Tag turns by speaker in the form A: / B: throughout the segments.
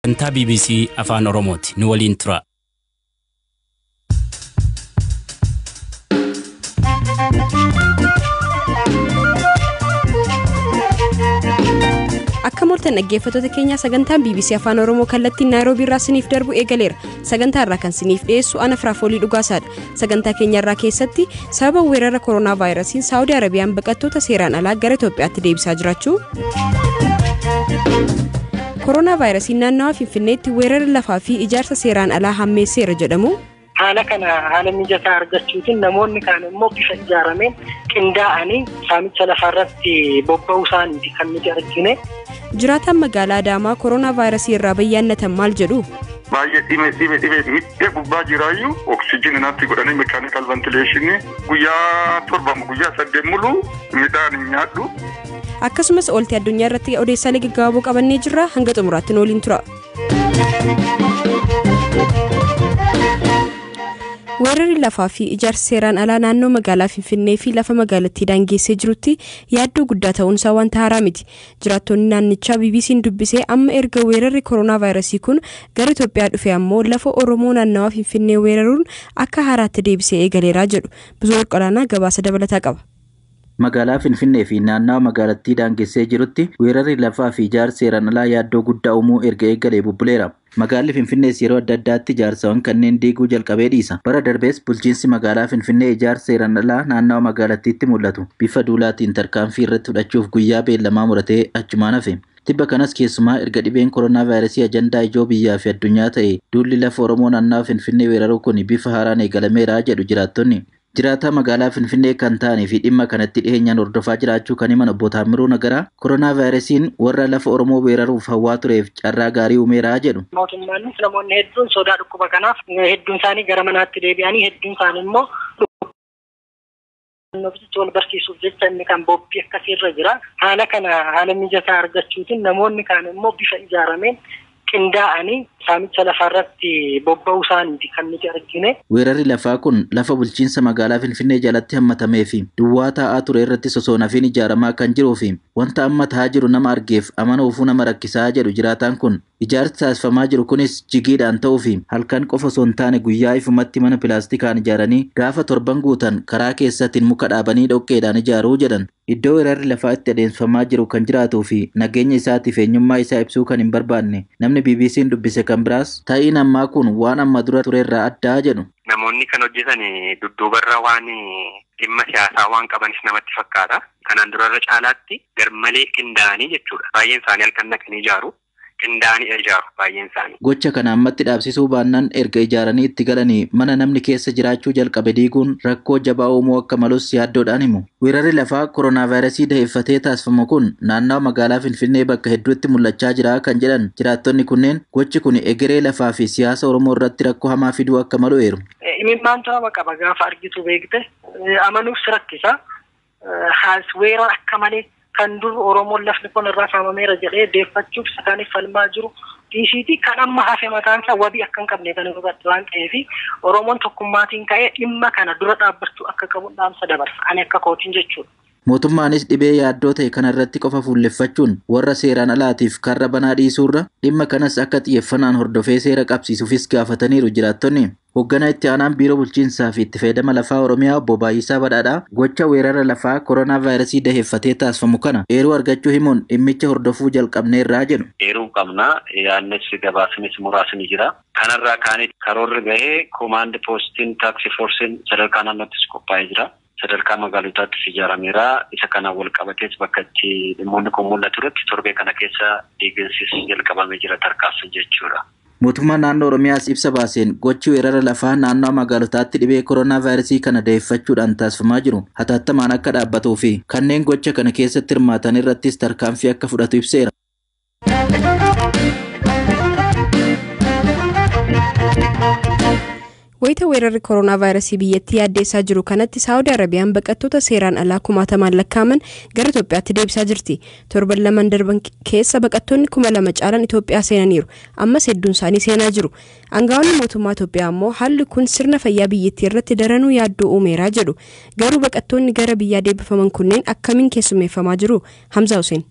A: Sagantaa BBC Afaan Oromooti. Nu waliin tura.
B: Akka mooltan dhaggeeffattoota keenyaa, sagantaan BBC Afaan Oromoo kallattiin Naayiroobii irraa siniif darbu eegaleera. Sagantaa irraa kan siniif dhiyeessu ana Firaafoolii Dhugaasaadha. Sagantaa keenya irraa keessatti sababa weerara koronaa vaayirasiin Saawudii Arabiyaan baqattoota seeraan alaa gara Itoophiyaatti deebisaa jiraachuu. Koronaa vaayirasiin naannawaa Finfinneetti weerara lafaa fi ijaarsa seeraan alaa hammeesseera jedhamu.
C: Haala kana haala mijataa argachuutiin namoonni kaan immoo bifa ijaarameen qindaa'anii saamicha lafaarratti bobba'uu isaaniiti kan nuti argine.
B: Jiraataan magaalaa Adaamaa koronaa vaayirasii irraa bayyaannatan maal jedhu?
D: Baay'ee dhibee dhibee dhibee miidhee gubbaa jiraayyuu oksijiinii natti godhanii mechanical ventilationii guyyaa 7 guyyaa 8 mulu midhaan hin nyaadhu.
B: Akkasumas ooltii addunyaa irratti odeessaalee gaggabaaboo qabannee jirra, hanga xumuraatti nu waliin tura. Weerarri lafaa fi ijaarsi seeraan alaa naannoo magaalaa Finfinnee fi lafa magaalattii daangeessee jirutti yaaddoo guddaa ta'uunsaa wanta haaraa miti. Jiraattonni naannichaa BBC'n dubbisee amma erga weerarri koronaa vaayirasii kun gara Itoophiyaa dhufe ammoo lafa Oromoo naannawaa Finfinnee weeraruun akka haaraatti deebisee eegaleeraa jedhu. Buzuu Qolaanaa gabaasa dabalataa qaba.
E: Magaalaa Finfinnee fi naannawa magaalattii daangessee jirutti weerarri lafaa fi ijaarsi seeraan alaa yaaddoo guddaa uumuu erga eegalee bubbuleera. Magaalli Finfinnees yeroo adda addaatti ijaarsawwan kanneen diiguu jalqabee dhiisa. Bara darbees bulchiinsi magaalaa Finfinnee ijaarsa seeraan alaa naannawa magaalattiitti mul'atu bifa duulaatiin tarkaanfii irratti fudhachuuf guyyaa beellamaa muratee achumaan hafe. Tibba kanas keessumaa erga dhibeen koronaa vaayirasii ajandaa ijoo biyyaa fi addunyaa ta'e duulli lafa Oromoo naannawa Finfinnee weeraruu kun bifa haaraan eegalameera jedhu jiraattonni. Jiraataa magaalaa Finfinnee kan ta'anii fi dhimma kanatti dhiyeenyaan hordofaa jiraachuu kan himan obbo Taammiruu Nagaraa, koronaa vaayirasiin warra lafa Oromoo weeraruuf hawwaa tureef carraa gaarii uumeera jedhu.
C: Mootummaanis namoonni hedduun sodaa dhukkuba kanaaf hedduun isaanii gara manaatti deebi'anii, hedduun isaanii immoo wal barsiisuuf jecha inni kan bobbii akkasiirra jira. Haala kana haala mijataa argachuutiin namoonni kaan immoo bifa ijaarameen qindaa'anii saamicha lafaarratti bobba'uu isaaniiti kan nuti argine.
E: Weerarri lafaa kun lafa bulchiinsa magaalaa Finfinnee jalatti hammatamee fi duwwaa taa'aa ture irratti sosoonafiin ijaaramaa kan jiruu fi wanta amma ta'aa jiru nama argeef amanuufuu nama rakkisaa jedhu jiraataan kun. Ijaarsi taasifamaa jiru kunis jigiidhaan ta'uu fi halkan qofa osoo hin taane guyyaa ifumatti mana pilaastikaan ijaaranii gaafa torban guutan karaa keessattiin muka dhaabanii dhoqqeedhaan ijaaruu jedhan. Iddoo weerarri lafaa itti adeemsifamaa jiru kan jiraatuu fi nageenya isaatiif eenyummaa isaa ibsuu kan hin barbaanne namni BBC'n dubbise kan biraas ta'iin ammaa kun waan amma dura turerraa addaa jedhu.
F: Namoonni kan hojjetan dudduubarra waan dhimma siyaasaa waan qabanis namatti fakkaata. Kanaan durarra caalaatti garmalee qindaa'anii jechuudha. Baay'een isaanii halkan naqanii ijaaru. Qindaa'anii ijaaru baay'een isaanii.
E: Gocha kana ammatti dhaabsisuu baannaan erga ijaaranii itti galanii mana namni keessa jiraachuu jalqabe diiguun rakkoo jabaa uumuu akka malus yaaddoodhaan himu. Weerarri lafaa koronaa vaayirasii daheeffatee taasifamu kun naannawa magaalaa Finfinnee bakka hedduutti mul'achaa jira kan jedhan jiraattonni kunneen, gochi kun egeree lafaa fi siyaasa Oromoo irratti rakkoo hamaa fiduu akka malu eeru.
C: Imimmaantu nama qaba gaafa argitu beekte amanuuf si rakkisa. Weerara akka malee kan dur Oromoon lafni kun irraa saamameera jedhee deeffachuuf sakaaniif falmaa jiru dhiisiiti kan amma hafe mataan isaa wabii akka hin qabne kan hubadhu waan ta'eef, Oromoon tokkummaatiin ka'ee dhimma kana dura dhaabbachuu akka qabu dhaamsa dabarsa ani akka kootiin jechuudha.
E: Mootummaanis dhibee yaaddoo ta'e kanarratti qofa fuulleffachuun warra seeraan alaatiif karra banaa dhiisuurra dhimma kanas akka xiyyeeffannaan hordofee seera qabsiisuufis gaafataniiru jiraattonni. Hoogganaa itti aanaan biiroo bulchiinsaa fi itti fayyadama lafaa Oromiyaa obbo Baay'isaa Badhaadhaa gocha weerara lafaa koronaa vaayirasii daheeffatee taasifamu kana eeruu argachuu himuun dhimmicha hordofuu jalqabneerraa jedhu.
G: Eeruu qabna, yaadnes gabaasnis muraasni jira. Kanarraa kaanee karoorri gahee command postiin task forceiin sadarkaa naannoottis qophaa'ee jira. Sadarkaa magaalotaattis ijaarameera. Isa kanaan wal qabatees bakka itti dhimmoonni kun mul'atu irratti torbee kana keessa diiginsis jalqabamee jira tarkaanfii jechuudha.
E: Mootummaan naannoo Oromiyaas ibsa baaseen gochi weerara lafaa naannoo magaalotaatti dhibee koronaa vaayirasii kana daheeffachuudhaan taasifamaa jiru hatattamaan akka dhaabbatuu fi kanneen gocha kana keessatti hirmaatan irrattis tarkaanfii akka fudhatu ibseera.
B: Wayita weerarri koronaa vaayirasii biyyattii yaaddeessaa jiru kanatti Saawudii Arabiyaan baqattoota seeraan alaa kumaatamaan lakkaa'aman gara Itoophiyaatti deebisaa jirti. Torban lamaan darban keessa baqattoonni 2000 caalan Itoophiyaa seenaniiru. Ammas hedduun isaanii seenaa jiru. Aangaa'onni mootummaa Itoophiyaa ammoo haalli kun sirna fayyaa biyyattii irratti daranuu yaaddoo uumeeraa jedhu. Garuu baqattoonni gara biyyaa deebifaman kunneen akkamiin keessummeeffamaa jiru? Hamza Hussein.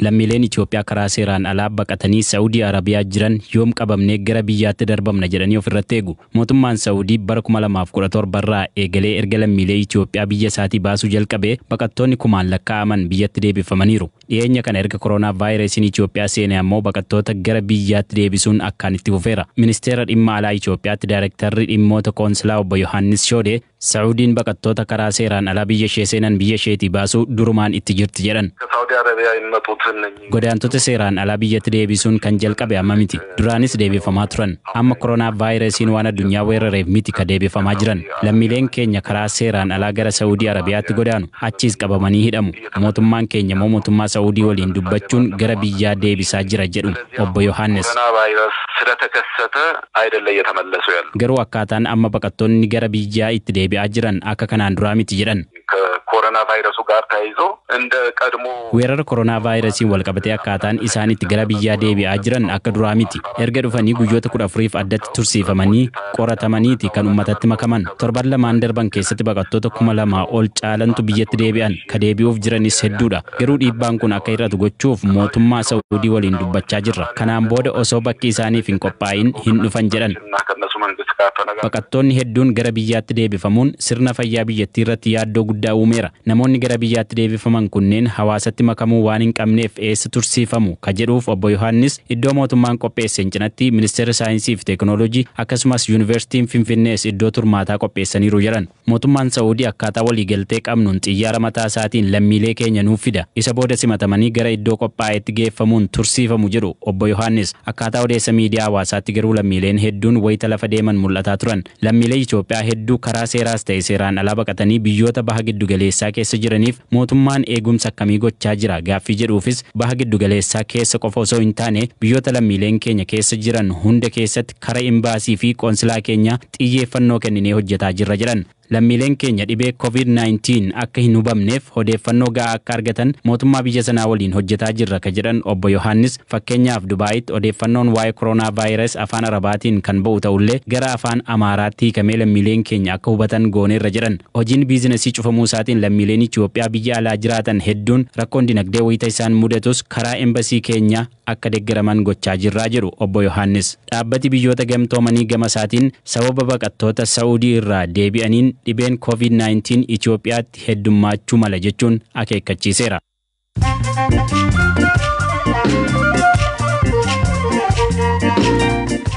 A: Lammiileen Itoophiyaa karaa seeraan alaa baqatanii Saa'udii Arabiyaa jiran yoom qabamnee gara biyyaatti darbamna jedhanii ofirratti eegu. Mootummaan Saa'udii bara 2017 irraa eegalee erga lammiilee Itoophiyaa biyya isaatii baasuu jalqabee baqattoonni kumaan lakkaa'aman biyyatti deebifamaniiru. Dhiyeenya kana erga koronaa vaayirasiin Itoophiyaa seene ammoo baqattoota gara biyyaatti deebisuun akkaan itti fufeera. Ministeera dhimma alaa Itoophiyaatti daayirektarri dhimmoota koonsilaa obbo Yohaannis Shoodee Saa'udiin baqattoota karaa seeraan alaa biyya ishee seenan biyya isheetii baasuu durumaan itti jirti jedhan.
D: ከሳውዲ አረቢያ የሚመጡትን
A: Godaantota seeraan alaa biyyatti deebisuun kan jalqabe amma miti. Duraanis deebifamaa turan. Amma koronaa vaayirasiin waan addunyaa weerareef miti ka deebifamaa jiran. Lammiileen keenya karaa seeraan alaa gara Saa'udii Arabiyaatti godaanu. Achiis qabamanii hidhamu. Mootummaan keenya immoo mootummaa Saa'udii waliin dubbachuun gara biyyaa deebisaa jira jedhu obbo Yohaannis.
D: ኮሮና ቫይረስ ስለተከሰተ አይደለ እየተመለሱ ያሉ
A: Garuu akkaataan amma baqattoonni gara biyyaa itti deebi'aa jiran akka kanaan duraa miti jedhan.
D: ከኮሮና ቫይረሱ ጋር ተያይዞ እንደ ቀድሞ
A: Weerara koronaa vaayirasiin walqabatee akkaataan isaan itti gara biyyaa deebi'aa jiran akka duraa miti. Erga dhufanii guyyoota 14f addatti tursiifamanii qoratamaniiti kan uummatatti makaman. Torban lamaan darban keessatti baqattoota 2000 ol caalantu biyyatti deebi'an. Ka deebi'uuf jiranis hedduudha. Garuu dhiibbaan kun akka hir'atu gochuuf mootummaa Saa'udii waliin dubbachaa jirra. Kanaan booda osoo bakki isaaniif hin qophaa'in hin dhufan jedhan.
D: እና ከእነሱ መንግስት ጋር ተነጋግረን
A: Baqattoonni hedduun gara biyyaatti deebifamuun sirna fayyaa biyyattii irratti yaaddoo guddaa uumeera. Namoonni gara biyyaatti deebifaman kunneen hawaasatti makamuu waan hin qabneef eessa tursiifamu ka jedhuuf obbo Yohaannis iddoo mootummaan qopheesseen cinatti ministeerri saayinsii fi teekinooloojii akkasumas yuunivarsiitiin Finfinnees iddoo turmaataa qopheessaniiru jedhan. Mootummaan Saa'udii akkaataa waliigaltee qabnuun xiyyaara mataa isaatiin lammiilee keenya nuuf fida. Isa booda simatamanii gara iddoo qophaa'etti geeffamuun tursiifamu jedhu obbo Yohaannis. Akkaataa odeessa miidiyaa hawaasaatti garuu lammiileen hedduun wayita lafa deeman mul'ataa turan. Lammiilee Itoophiyaa hedduu karaa seeraas ta'e seeraan alaa baqatanii biyyoota baha giddugaleessaa keessa jiraniif mootummaan eegumsa akkamii gochaa jira gaaffii jedhuufis baha giddugaleessaa keessa qofa osoo hin taane biyyoota lammiileen keenya keessa jiran hunda keessatti karaa imbaasii fi qoonsilaa keenya xiyyeeffannoo kenninee hojjetaa jirra jedhan. Lammiileen keenya dhibee COVID-19 akka hin hubamneef odeeffannoo gahaa akka argatan mootummaa biyya sanaa waliin hojjetaa jirra ka jedhan obbo Yohaannis fakkeenyaaf Dubaayitti odeeffannoon waa'ee koronaa vaayirasi afaan Arabaatiin kan ba'u ta'ullee gara afaan Amaaraatti hiikamee lammiileen keenya akka hubatan gooneerra jedhan. Hojiin biizinasii cufamuu isaatiin lammiileen Itoophiyaa biyya alaa jiraatan hedduun rakkoon dinagdee wayita isaan mudatus karaa embasii keenya akka deeggaraman gochaa jirraa jedhu obbo Yohaannis. Dhaabbati biyyoota gamtoomanii gama isaatiin sababa baqattoota Saa'udii irraa deebi'aniin dhibeen COVID-19 Itoophiyaatti heddummaachuu mala jechuun akeekkachiiseera.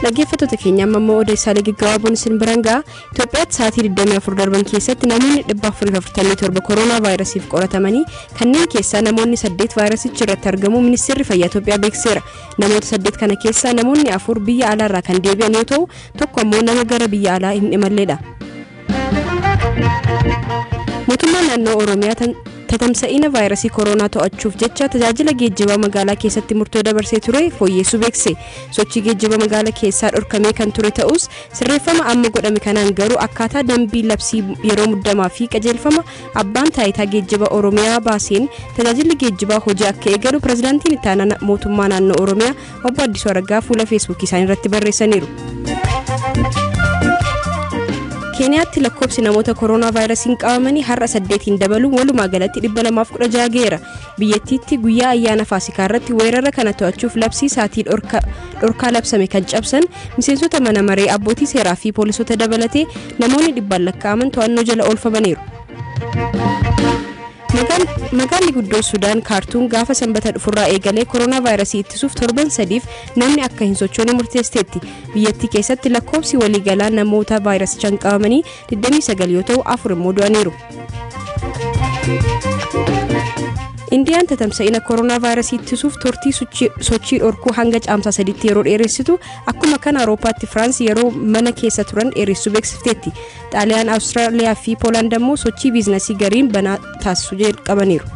B: Dhaggeeffattoota keenya amma immoo odeessaalee gaggabaaboon isin biraan ga'a. Itoophiyaatti sa'aatii 24 darban keessatti namoonni 447 koronaa vaayirasiif qoratamanii kanneen keessaa namoonni 8 vaayirasicha irratti argamu ministeerri fayyaa Itoophiyaa beeksiseera. Namoota 8 kana keessaa namoonni 4 biyya alaarraa kan deebi'an yoo ta'u tokko ammoo nama gara biyya alaa hin imalleedha. Mootummaan naannoo Oromiyaa tatamsa'ina vaayirasii koronaa to'achuuf jecha tajaajila geejjibaa magaalaa keessatti murtoo dabarsee ture fooyyessuu beekse. Sochii geejjiba magaalaa keessaa dhorkamee kan ture ta'us sirreeffama amma godhame kanaan garuu akkaataa dambii labsii yeroo muddamaa fi qajeelfama abbaan taayitaa geejjiba Oromiyaa baaseen tajaajilli geejjibaa hojii akka eegalu pirezidaantiin itti aanaa mootummaa naannoo Oromiyaa obbo Addisuu Araggaa fuula feesbuukii isaanii irratti barreessaniiru. Keeniyaatti lakkoofsi namoota koronaa vaayirasiin qabamanii har'a 8 dabaluun walumaa galatti 216 ga'eera. Biyyattiitti guyyaa ayyaana Faasikaa irratti weerara kana to'achuuf labsii sa'aatii dhorkaa labsame kan cabsan miseensota mana maree abbootii seeraa fi poolisoota dabalatee namoonni dhibbaan lakkaa'aman to'annoo jala oolfamaniiru. Magaalli guddoo Sudaan Kaartuun gaafa sanbata dhufurraa eegalee koronaa vaayirasii ittisuuf torban sadiif namni akka hin sochoone murteessiteetti. Biyyattii keessatti lakkoofsi waliigalaa namoota vaayirasichaan qabamanii 29 yoo ta'u 4 immoo du'aniiru. Indiyaan tatamsa'ina koronaa vaayirasii ittisuuf turtii sochii dhorkuu hanga caamsaa 3tti yeroo dheeressitu akkuma kan Awurooppaatti Firaans yeroo mana keessa turan dheeressuu beeksifteetti. Xaaliyaan, Awustiraaliyaa fi Poolaand immoo sochii biizinasii gariin banaa taasisuu jalqabaniiru.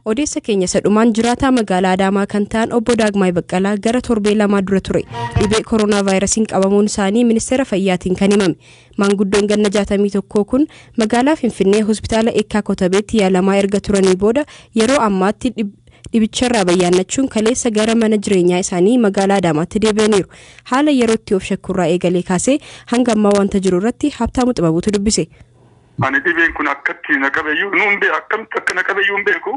B: Odeessa keenya sadhumaan jiraataa magaalaa Adaamaa kan ta'an obbo Daagmaay Baqqalaa gara torbee 2 dura ture dhibee koronaa vaayirasiin qabamuun isaanii ministeera fayyaatiin kan himame. Maanguddoon ganna 61 kun magaalaa Finfinnee hospitaala Eekkaa Kotabeetti yaalamaa erga turanii booda yeroo ammaatti dhibicharraa bayyaannachuun kaleessa gara mana jireenyaa isaanii magaalaa Adaamaatti deebi'aniiru. Haala yerootti of shakkurraa eegalee kaasee hanga ammaa wanta jiru irratti Habtaamuu Xibabuutu dubbise.
D: Ani dhibeen kun akkatti na qabeyyuu nuun bee akkamitti akka na qabeyyuu hin beeku.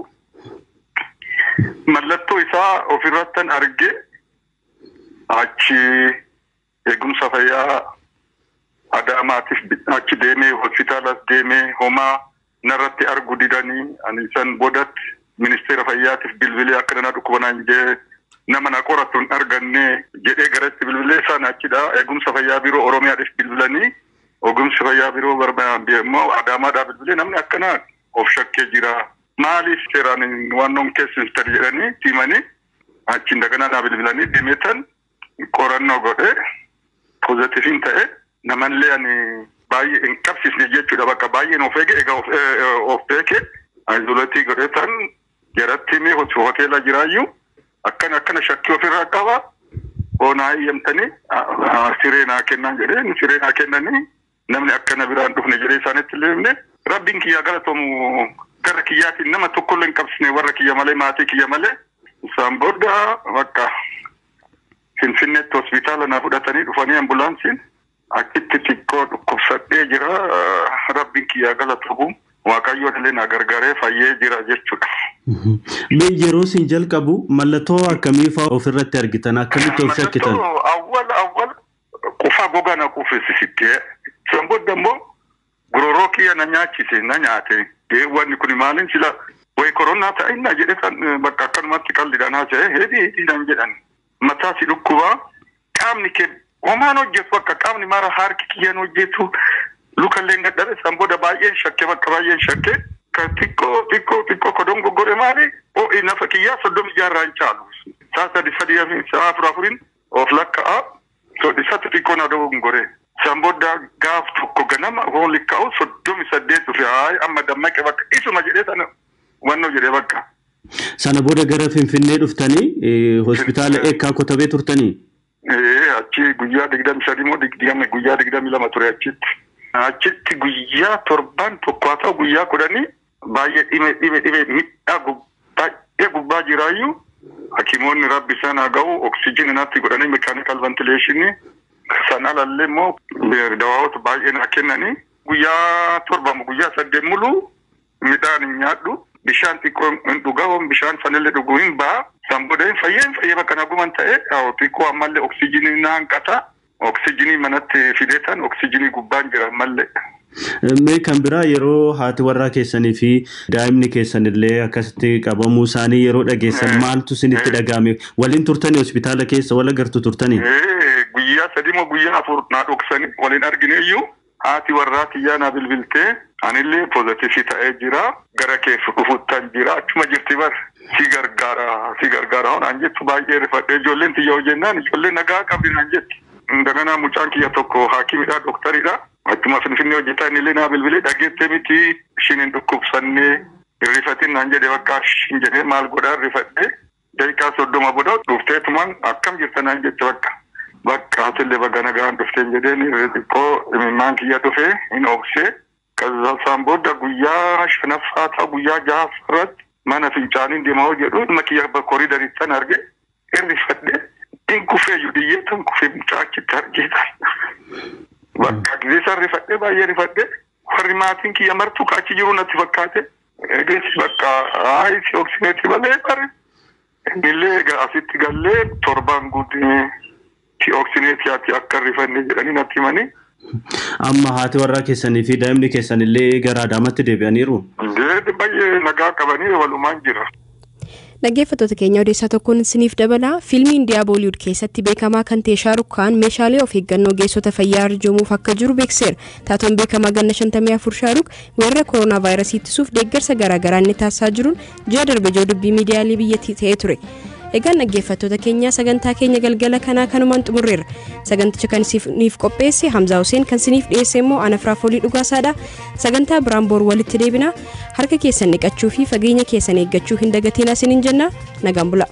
D: Mallattoo isaa ofirrattan arge achi eegumsa fayyaa Adaamaatiif achi deemee hospitaalas deemee homaa narratti argu didanii ani san boodatti ministeera fayyaatiif bilbilee akka na dhukkubanaan jee nama na qoratu hin arganne jedhee garatti bilbilee isaan achidha eegumsa fayyaa biiroo Oromiyaadhaaf bilbilanii eegumsa fayyaa biiroo barbaade immoo Adaamaadhaa bilbilee namni akkana of shakkee jira. Maaliif seeraan waannoon keessan jedhanii himanii achi daganaa naa bilbilanii deemeetan qorannoo godhee poozitiiviin ta'e namallee ani baay'ee hin qabsiisne jechuudha bakka baay'een of eege egaa of beeke ayizoleetii godheetan jaratti himee hoteela jiraayyuu akkana akkana shakkii ofirraa qaba hoonaa eeyyamtanii siree naa kennan jedhee siree naa kennanii namni akkana biraan dhufne jedhee isaanitti illee himne rabbiin kiyyaa galatoomu gara kiyyaatiin nama tokkollee hin qabsine warra kiyya malee maatii kiyya malee isaan booda bakka Finfinneetti hospitaala na fudhatanii dhufanii ambulaansiin achitti xiqqoo dhukkubsadhee jira rabbiin kiyyaa galatoomu waaqayyoon illee na gargaaree fayyee jira jechuudha.
H: Mee yeroo isin jalqabu mallattoo akkamii fa'aa ofirratti argitan akkamitti of shakkitan?
D: Awwal awwal qufaa gogaa na qufeessisitti. Isaan booda immoo gororoo kiyya na nyaachise na nyaate. Wanni kun maaliin sila wayi koronaa ta'inna jedhe san bakka akkanumatti qalliidhaan haasa'e heedii heediidhaan jedhan. Mataa si dhukkubaa qaamni kee homaan hojjetu bakka qaamni mara harki kiyyaan hojjetu lukallee hin dadhabe san booda baay'een shakke bakka baay'een shakke kan xiqqoo xiqqoo xiqqoo kodoon goggore maali ho'i nafa kiyyaa 36 irraa hin caalu. Sa'a 3 3 sa'a 4 4 of lakka'a isatti xiqqoo na dogongore. San booda gaaf tokko ganama hooli ka'u 38 dhufe hayi amma dammaqe bakka isuma jedhee sana hubannoo jedhee bakka.
H: Sana booda gara Finfinnee dhuftanii hospitaala Eekkaa Kotabee turtanii?
D: Achi guyyaa 23 moo 20 guyyaa 22 ture achitti. Achitti guyyaa torban tokko haa ta'u guyyaa 10 baay'ee dhibee dhibee dhibee miidhaa baay'ee gubbaa jiraayyuu hakimoonni rabbi isaan haa ga'u oksijiinii natti godhanii mekaanikaal ventileeshinii san alallee immoo dawaawota baay'ee naa kennanii guyyaa 7 guyyaa 8 mulu midhaan hin nyaadhu bishaan xiqqoo hin dhugaa bishaan sanillee dhuguu hin ba'a san booda hin fayyee bakka naguman ta'e xiqqoo ammallee oksijiinii na hanqata oksijiinii manatti fideetan oksijiinii gubbaan jira ammallee.
H: Mee kan biraa yeroo haati warraa keessanii fi daa'imni keessanillee akkasitti qabamuu isaanii yeroo dhageessan maaltu isinitti dhaga'ame? Waliin turtanii hospitaala keessa wal agartu turtanii?
D: Guyyaa 3 moo guyyaa 4 naa dhoksanii waliin argine iyyuu haati warraa kiyyaa naa bilbiltee anillee poozitiivii ta'ee jira gara kee dhufuttan jira achuma jirti bar si gargaara naan jettu baay'ee rifadhee ijoolleen tiyya hojjennaan ijoolleen nagaa qabdi naan jetti. Daganaa mucaan kiyya tokko haakimidha doktariidha. Achuma Finfinnee hojjetaa innillee naa bilbilee dhageettee miti ishiin hin dhukkubsannee hirrifatin naan jedhe bakka ishiin jedhee maal godhaa rifadhee daqiiqaa 30 booda dhufteetumaan akkam jirta naan jette bakka. Bakka hatillee bakka nagaan dhufteen jedheen xiqqoo imimmaan kiyya dhufee hin obsee isaan booda guyyaa 5ffaa ta'a guyyaa 6ffaa irratti mana fincaaniin deemaa jedhu ilma kiyya koriidariittan arge hirrifadhee hin kufee iyyuu tan kufee mucaa achitti argeetan. Bakka gisee rifadhee baay'ee rifadhee warri maatiin kiyya martuu achi jiru natti fakkaate eegas bakka hayi si oksineetii malee bare innillee egaa asitti gallee torban guutuu si oksineetii ati akka rifanne jedhanii natti himanii.
H: Amma haati warraa keessanii fi daa'imni keessanillee gara Adaamaatti deebi'aniiru.
D: Baay'ee nagaa qabanii walumaan jira.
B: Dhaggeeffattoota keenya odeessaa tokkoon isiniif dabala. Fiilmii Indiyaa Booliwud keessatti beekamaa kan ta'e Shaaruk Kaan meeshaalee of eeggannoo geessota fayyaa arjoomuuf akka jiru beekseera. Taatoon beekamaa ganna 54 Shaaruk weerara koronaa vaayirasii ittisuuf deeggarsa garaagaraa inni taasisaa jiruun ji'a darbe ijoo dubbii miidiyaalee biyyattii ta'ee ture. Egaan dhaggeeffattoota keenya sagantaa keenya galgala kanaa kanumaan xumurreerra. Saganticha kan isiniif qopheesse Hamzaa Hussein kan isiniif dhiyeesse immoo Ana Firaafoolii Dhugaasaadha. Sagantaa biraan boru walitti deebina. Harka keessan dhiqachuu fi fageenya keessan eeggachuu hin dagatinaa isiniin jenna. Nagaan bulaa.